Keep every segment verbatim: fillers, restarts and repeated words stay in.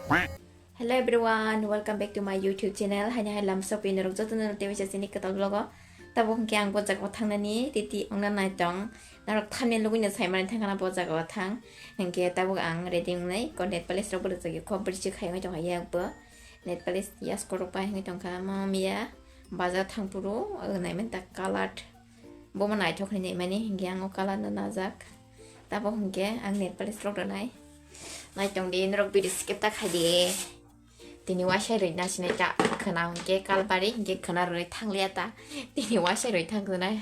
Hello everyone, welcome back to my YouTube channel. Haini hai lamsok pini rok joto no tebisa chini kwtal vlog o. Tabuk hwnkhe ang bo jaga o thangnani titi ongna nai tong. Norok thumbnail nugui no sai mani thang khana bo jaga o thang. Hwnkhe tabuk ang ready wngnai. Ko nail polish rok bo rwjak ya, kho bwrwi se khai wngwi tong hai ya bo. Nail polish yasko rok pai wngwi tong kha. Mo miya bazar thang phuru, o nai mani ta colored. Bo mo naithok hinwi naimani, hinkhe ang o colour no najak. Tabo hinkhe ang nail polish rok rwnai. Naitong di, norok video skip ta khai di. Tini waisa rwi nasinai ta khwna hinkhe kalbari hinkhe khwna rwi thangliya ta. Tini waisa rwi thangkhnai.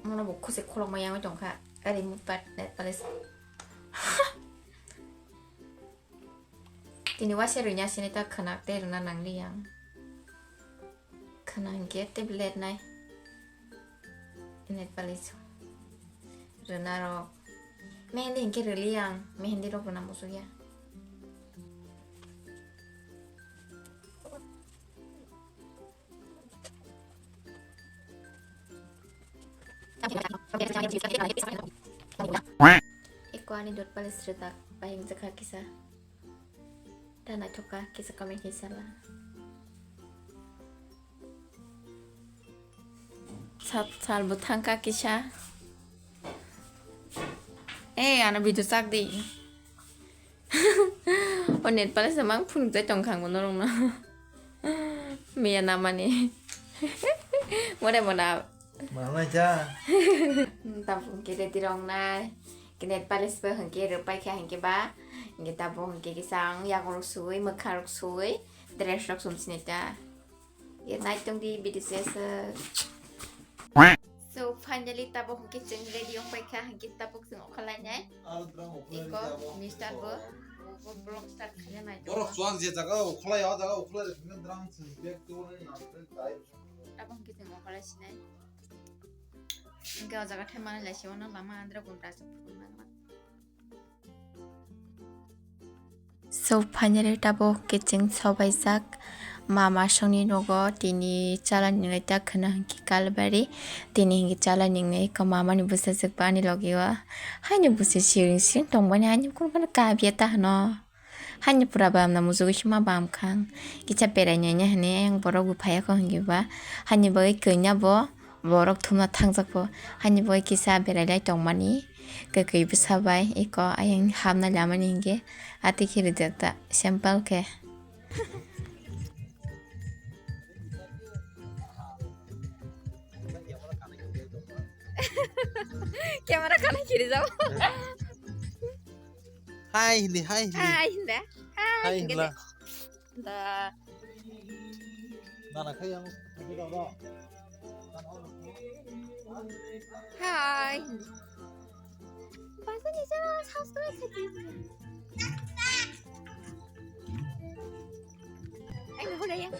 Mono bo khose kholokma yangwi tongkha. Ari mukbat nail polish. Tini waisa rwi nasinai ta khwna tei rwna nangli yang. Khwna hinkhe tablet nai. Nail polish. Rwna rok. Mehendi hinkhe rwli ang. Mehendi rok rwna muchukya. Eko ani dot polish rwjak. Pai hingjak kha kisa. Ta naithok kha, kisa comment khe sala. Sat sal bo thang kha kisa. Eh, ano video chak di. O nail polish mang phunuk jai tong kha ang bo norok no. Miya namani. More mona. Malai ja. Tabuk hwnkhe ready rok nai. Nail polish bo hwnkhe rwpai kha hwnkhe ba. Hwnkhe tabuk hwnkhe kisa ang yago rok sui, mwkhang rok sui, dress rok sum sini ta. Ye nai tong di video se se. So finally tabuk hwnkhe chwng ready wng pai kha, hwnkhe tabuk chwng okha lai nai. Iko mister bo, bo vlog start khaina nai tong. Borok chuan je jaga okha lai, o jaga okha lai, thangna drang chwng bag to nai na tai. Tabuk hwnkhe chwng okha lai sinai. Hwnkhe o jaga thai manwi lai se mano lama andra gun rasa phuru nang. So finally tabuk khe chwng sobaijak mama songni nogo, tini chala ninglai ta khwna hwnkhe kalbari, tini hwnkhe chala ninglai eko mamani bwsajwk bo ani logi o haino bwswi siring siring tongmani, haino kunu phano kabya ta hwno. Haini pura bamna muchugwi se ma bam kha ang. Kisa berai naina hinwi ayang borok bo phai ya kho hwnwi ba. Haini bagwi kanya bo borok thumna thangjak bo. Haini bagwi kisa berai lai tongmani. Kwkwi bwsa bai eko ayang hapna lamani hinkhe atwi khe rijak ta simple khe. Camera kana kiri jabo. Hai hindi, hai hindi. Hai hindi. Hai hindi. Da. Nana khai yang. Hai hindi. Bahasa Indonesia subscribe saja. Ayo, udah ya.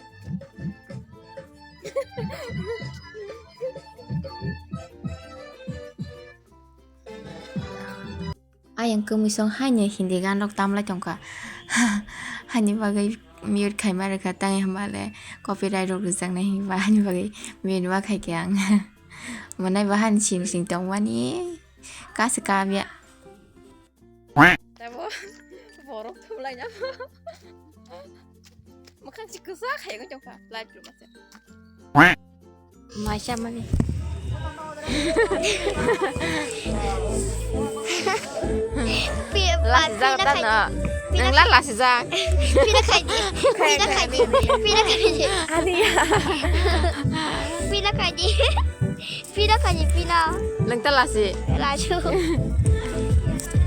Ayang kwmwi song haino hindi gan rok tamlai tongkha. Haini bagwi mute khaima rwkha tang hwnba le copyright rok rwjaknai hinba haini bagwi mute ma khaikhe ang. Mwnai bo haini sing sing tongmani kasa kabya. Tabo borok thumlaina. Mwkhang si kwsa khayangwi tongkha live room ase. Maisa mani. Lasijak tano. Nwng la lasijak. Pina khaidi. Pina khaidi. Pina khaidi. Pina khaidi. Pina khaidi pina. Nwng ta lasi. Lasu.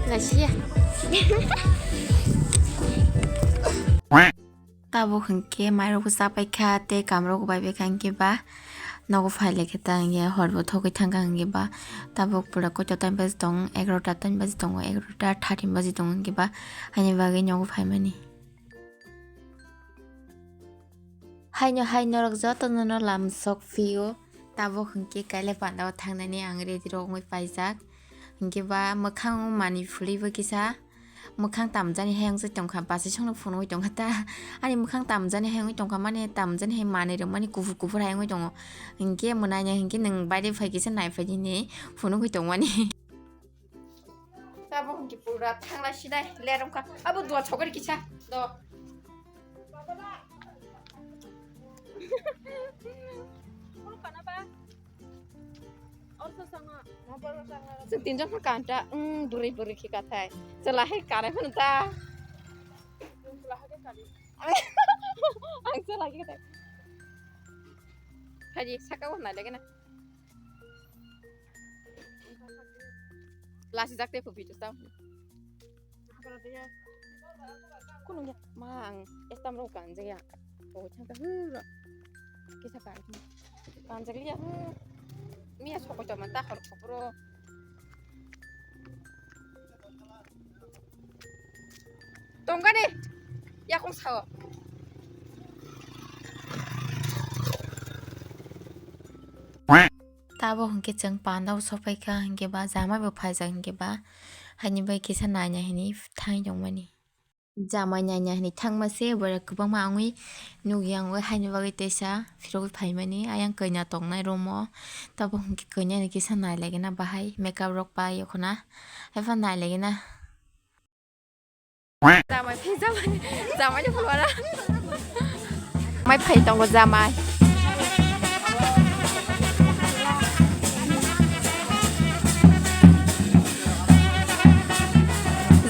Lasiya. Tabuk hwnkhe mairok bo chapai kha tei kamrok bo bai bai kha, hwnkhe ba nogo phai lai khe ta hwnkhe hor bo thogwi thang kha, hwnkhe ba tabuk pura koito time baji tongo, egarota time baji tongo, egarota thirteen baji tongo, hwnkhe ba haini bagwi nogo phaimani. Haino hai norok jotono no lam sok phio, tabuk hwnkhe kailai panda o thangnani ang ready rok wngwi paijak, hwnkhe ba mwkhang manwi phulwi bo kisa. Mwkhang tamjani hai wngwi tongkha, bachai songno phunugwi tongkha ta. Ani mwkhang tamjani hai wngwi tongkha, mani tamjani hai manwi rwmani kuphur kuphur hai wngwi tongo. Hinkhe mwnaino hinkhe nwng baide phai kisa naiphai di hinwi phunugwi tongmani. Abo hwnki pura thangla sinai lerong kha. Abo dua chokori kisa. Do. Chwng tinjon kha kanta, um, bwrwi bwrwi khe kathai. Chwla hai kanai phano ta. Ang chwla khe kathai. Haji, saka o nai lagi na. Lasi jak tei phu video sam. Kunu ya, mang, estam ro kanjak ya. Oh, chang ta hu ro. Kisa kan. Kanjak liya. Miya sokoi to man ta hor khopro. Tongani. Yakung sao. Tabo hwnkhe chwng pandao sokphaikha, hwnkhe ba jamaibo phaijak, hwnkhe ba haini bai kisa naina hwnwi thangwi tongmani. Jamai naina hwnwi thangma se borok kwbangma wngwi nukya, wngwi haini bagwi teisa phirogwi phaimani. Ayang kanya tongnai room o, tabo hwnkhe kanya ni kisa nailaigena bahai makeup rok pai okhona, haiphano nailaigena. Jamai phi jamai, jamai ni phulwara. Mai phai tongo jamai.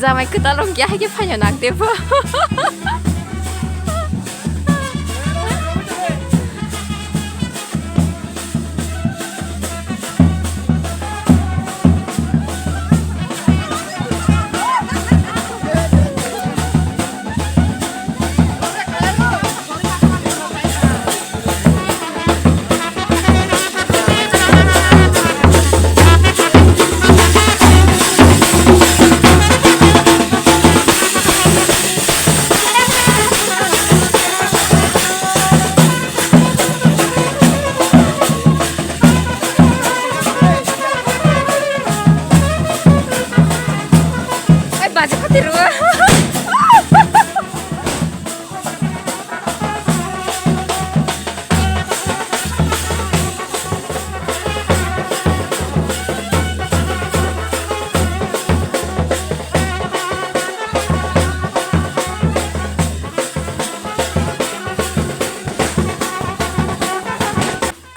Jamai kwtal rok ya hai khe phaino nang tebo. Ai, baji pati rua.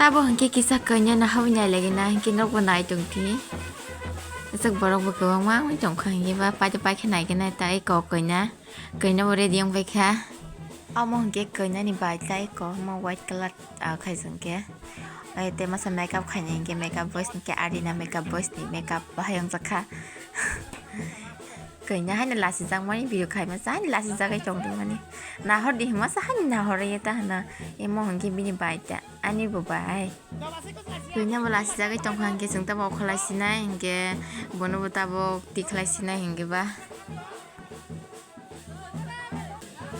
Tabo hwnkhe kisa kanya no habwi nai lagi na, hwnkhe nokbo nai tong thini. Aswk borok bo kwbangma wngwi tongkha, hwnkhe ba paida paikhe nai khe nai ta eko kanya. Kanya bo ready wng bai kha. Omo hwnkhe kanya ni bai ta eko, omo white colour, ah, khaijak khe. Ai, tei masa makeup khainai hwnkhe makeup boys ni khe Arina makeup boys ni makeup bahai wng jak kha. Kanya haino lachijak mani video khaima sa haino lachijagwi tongtongmani. Nahor di hima sa haino nahor ye ta hwna. Emo hwnkhe bini bai ta. Ani bo bai. Kanya bo lachijagwi tongkha hwnkhe chwng tabo okholai sinai hwnkhe bono bo tabok tikhlai sinai hwnkhe ba.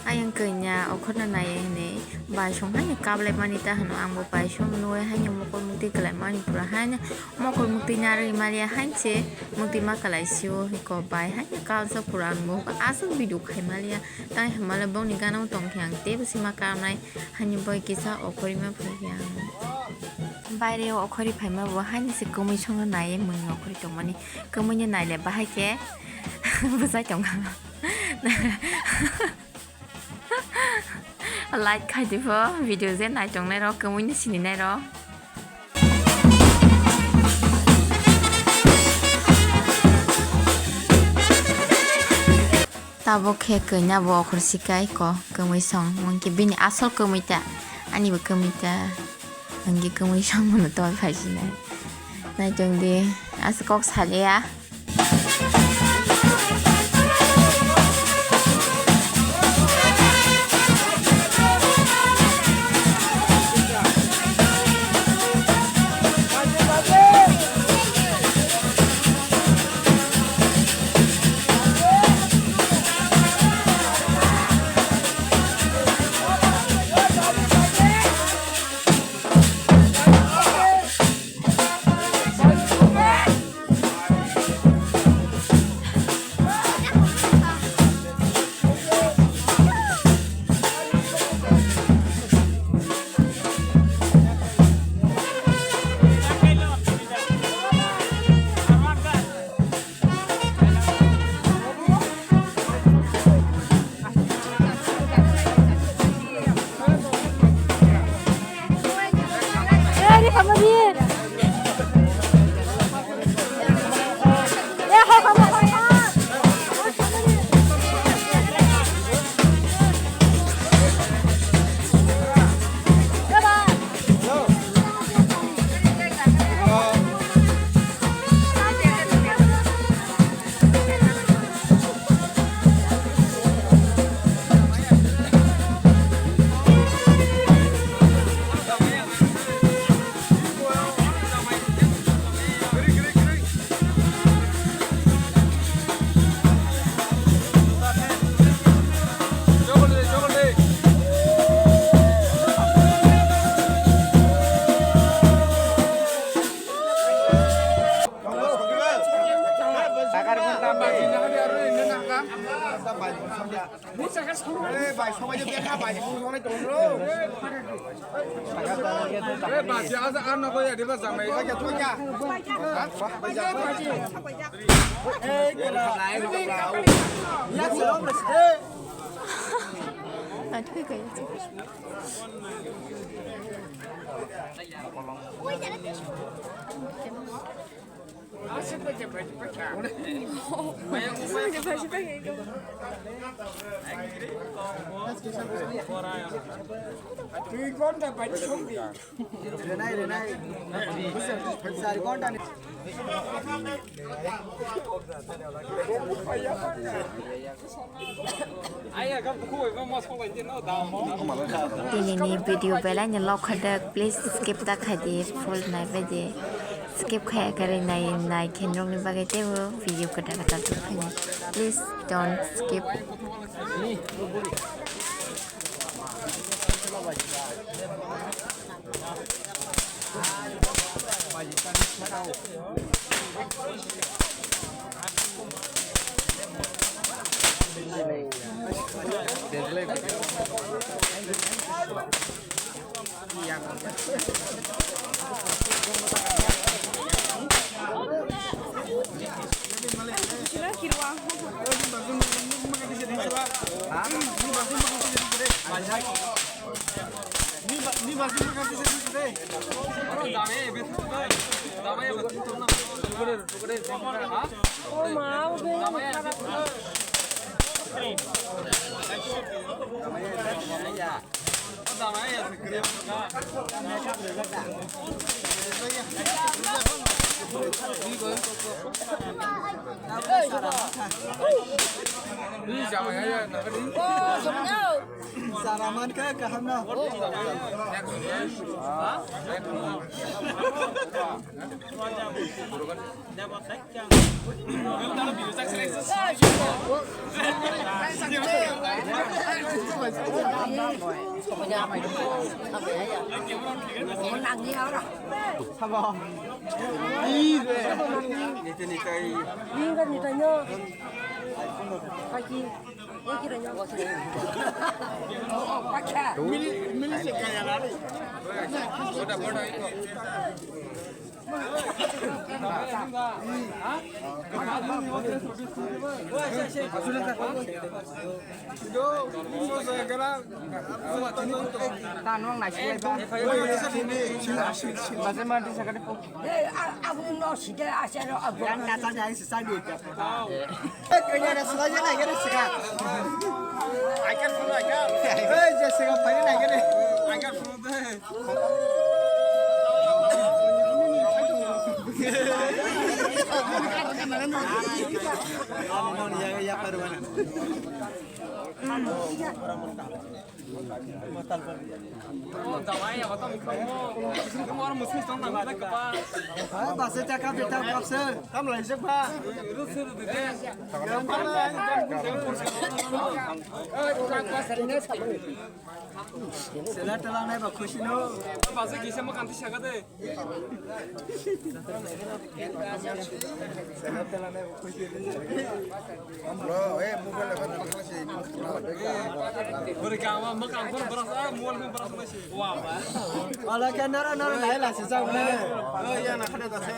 Ayang kanya okhorno naiya hinwi baisong haino kaplaimani ta hwno, ang bo baisong nui haino mokol muktwi kwlaimani pura haino mokol muktwi narwi maliya hainse muktwi ma kwlai sio hiko bai haino kalsa pura ang bo aswk video khai maliya tang himale bongni gana tongkhe ang teibo sima kapnai haino bai kisa okhorima phaikhe ang baire okhori phaima bo haino se kwmwi songno naiya mwnwi okhori tongmani kwmwino naile bahai khe bwsai tongkha. Like khai di pho, video je nai tongnai rok, kwmwi ni sini nai rok. Tabuk khe kanya bo okhor sikai ko, kwmwi song, mungki bini asol kwmwi ta, ani bo kwmwi ta. Hwnkhe kwmwi songmano tol phaisinai. Naitong di, aswk kok salia. Renai, Renai. Sari konta ni. Tini ni video belai ni lokha dak, please skip da khai di, full nai bai di. Skip khai kari nai, nai khenrok ni bagwi tei o video kwtal kwtal tubui khaini. Please don't skip. Saraman ka kaham na. Tano ang naisik lai ba. Basa ma di sakade po. Hey, a-, aboni no side asero abo. Yang kata yang sesadi. Kaya ada selai na kaya ada sega. I can follow, I can. Hey, je sega pani na kaya. I can follow the. Basa chaka bita kapsa. Kam lai jek ba. Sela tela nai ba khushi no. Basa kisa ma kanti saka de. Bro, eh, mobile apa nama sih? Beri kamu, makan pun berasa, mual pun berasa masih. Wah, wala ka nara nara lai la se jang ne. Oh, ya na khade da se.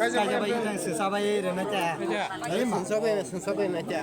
Kaisa bai, kaisa bai rwna kya? Swnsa bai, swnsa bai na kya?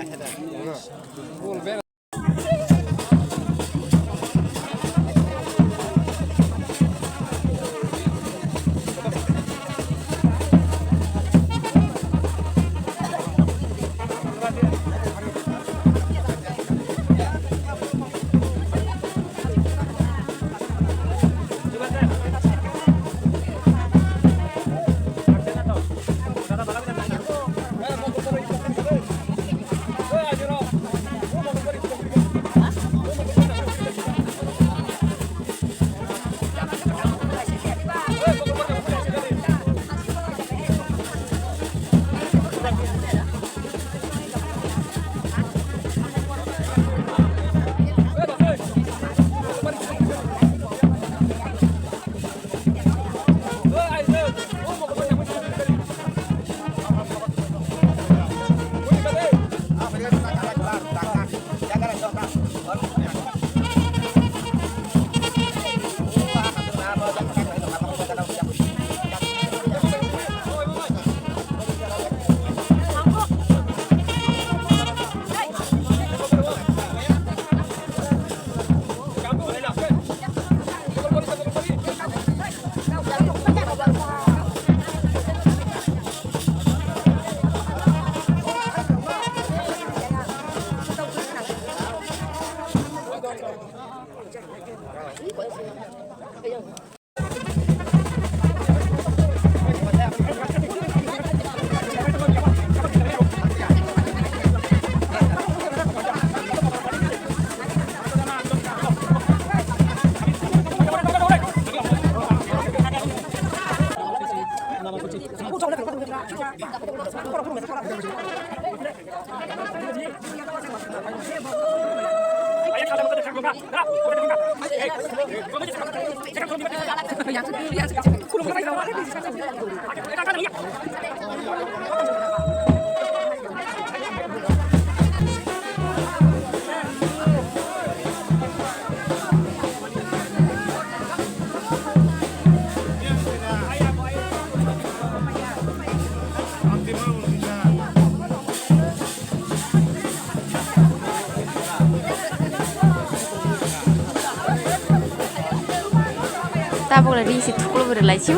Tabuk le ri si thuklo bwrwi lai si.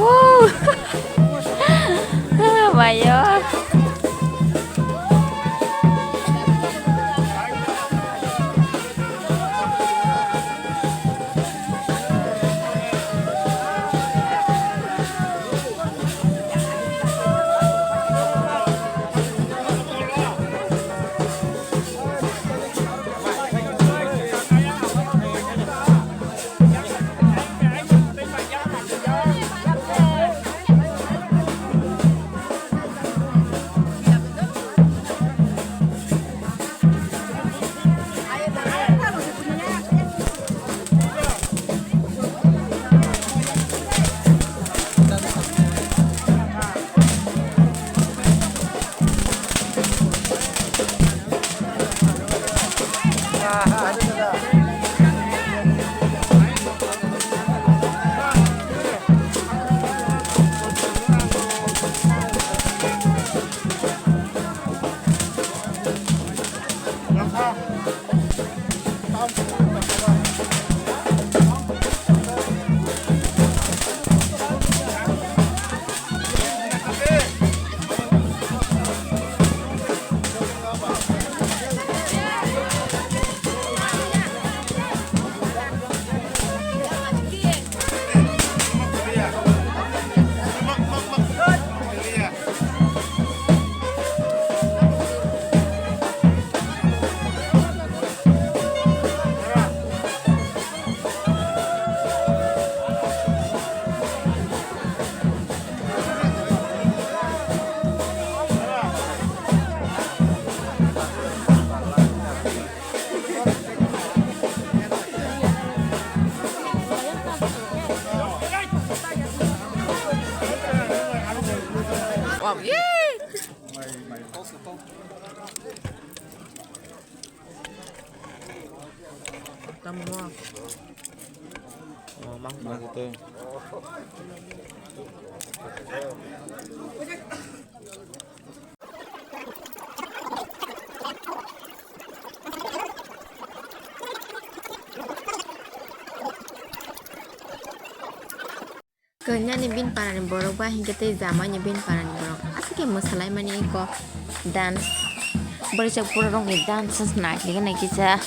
Mayo. Tamo. Oh, mang. Mang kutu. Kanya ni bin para ni borok ba hinkhe tei jamai ni bin para ni borok aswk khe mwsalaimani eko dance. Borok chak borok rok ni dance nai khe nai kisa.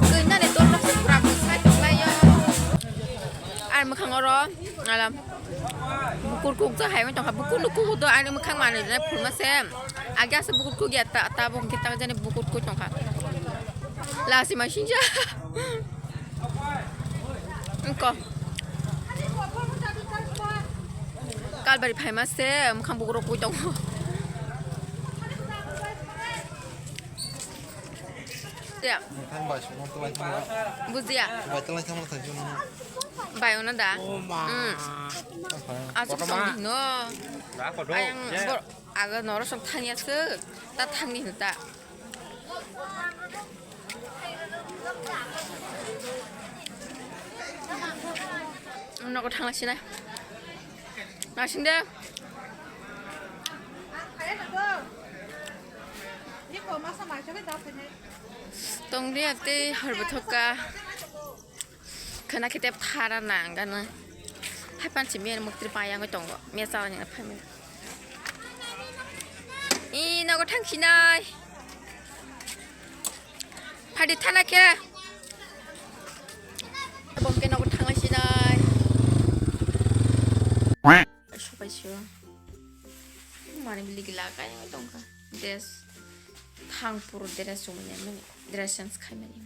Kwnani torno se pura bwsai tonglaio. Ar mwkhang oro, ala, bukur kukjak hai wng tongkha. Bukur no kugo do ani mwkhang manwi rwnai phulma se. Age asa bukur kukya ta, tabuk hwnkhe takjani bukur kuk tongkha. Lasi ma sinja. Wngkha. Kalbari phaima se mwkhang bukur kuk tongo. Tia. Mwkhang bai songma twlai thangma. Bujiya. Bai twlai thangma thang jung. Bai ona da. Oh ma. Mm. Apa? Asuk kotorma. Song di no. Ba kotor. Ayang bor. Aga norosong thangya se, ta thangni hinta. Nogo thangla sina. Nasing de. Tongri ate harbo thoka. Khana khete phara nang gana. Hai panchi men muktir payang tongo. Me sa ni phamen. I nogo thang sinai. Phadi thana khe. Bongke nogo thangla sinai. Sopai sio. Mani bili gila kaya tongka. Dress. Thang puro dress sumui mani. Dress change khai mani.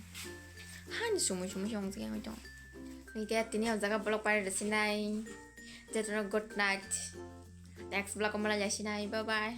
Hani sumui sumui song jeng tong. Ni te tini o jaga vlog pai resi nai. Jatro good night. Next vlog mo lai jasi nai. Bye bye.